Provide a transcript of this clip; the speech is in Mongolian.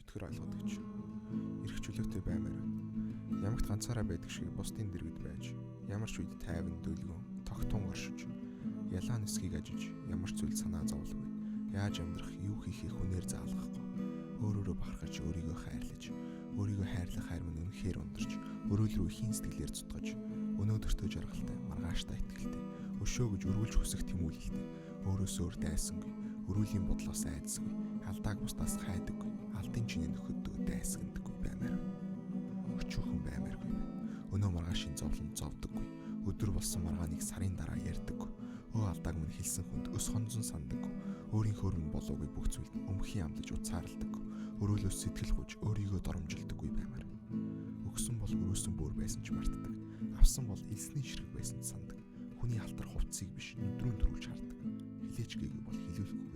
чөтгөр ойлгодог ч эрх чөлөөтэй баймаар байна. Ямагт ганцаараа байдаг шиг бусдын дэргэд байж, ямар ч үед тайван дөлгөн, тогтун оршиж, ялаа нисгийг ажиж, ямар ч зүйл санаа зовлгүй. Яаж амьдрах, юу хийхээ хүнээр заалгахгүй. Өөр өөрө бахархаж, өөрийгөө хайрлаж, өөрийгөө хайрлах хайр минь үнэхээр ундарч, өрөөл рүү хийн сэтгэлээр зутгаж, өнөөдөртөө жаргалтай, маргааштай итгэлтэй, өшөө гэж өргөлж хүсэх тэмүүлэлтэй, өөрөөсөө өөр дайсангүй, өрөөлийн бодлоос айдсгүй, алдааг бусдаас хайдаггүй, алдын чиний нөхөддөө дайсагнадаггүй баймаар байна. Өчүүхэн баймааргүй байна. Өнөө маргаашийн зовлон зовдоггүй. Өдөр болсон маргааныг сарын дараа ярьдаггүй. Өө алдааг минь хэлсэн хүнд өс хонзон сандаггүй. Өөрийн хөрмөн болоогүй бүх зүйлд өмхий амлаж уцаарладаггүй. Өрөөлөөс сэтгэл гуйж өөрийгөө доромжилдоггүй баймаар. Өгсөн бол өрөөсөн бөөр байсан ч мартдаг. Авсан бол элсний ширхэг байсан ч сандаг. Хүний алтар хувцсыг биш нүдрүүн төрүүлж хардаг. Хилээч гээгүй бол хилүүлэхгүй.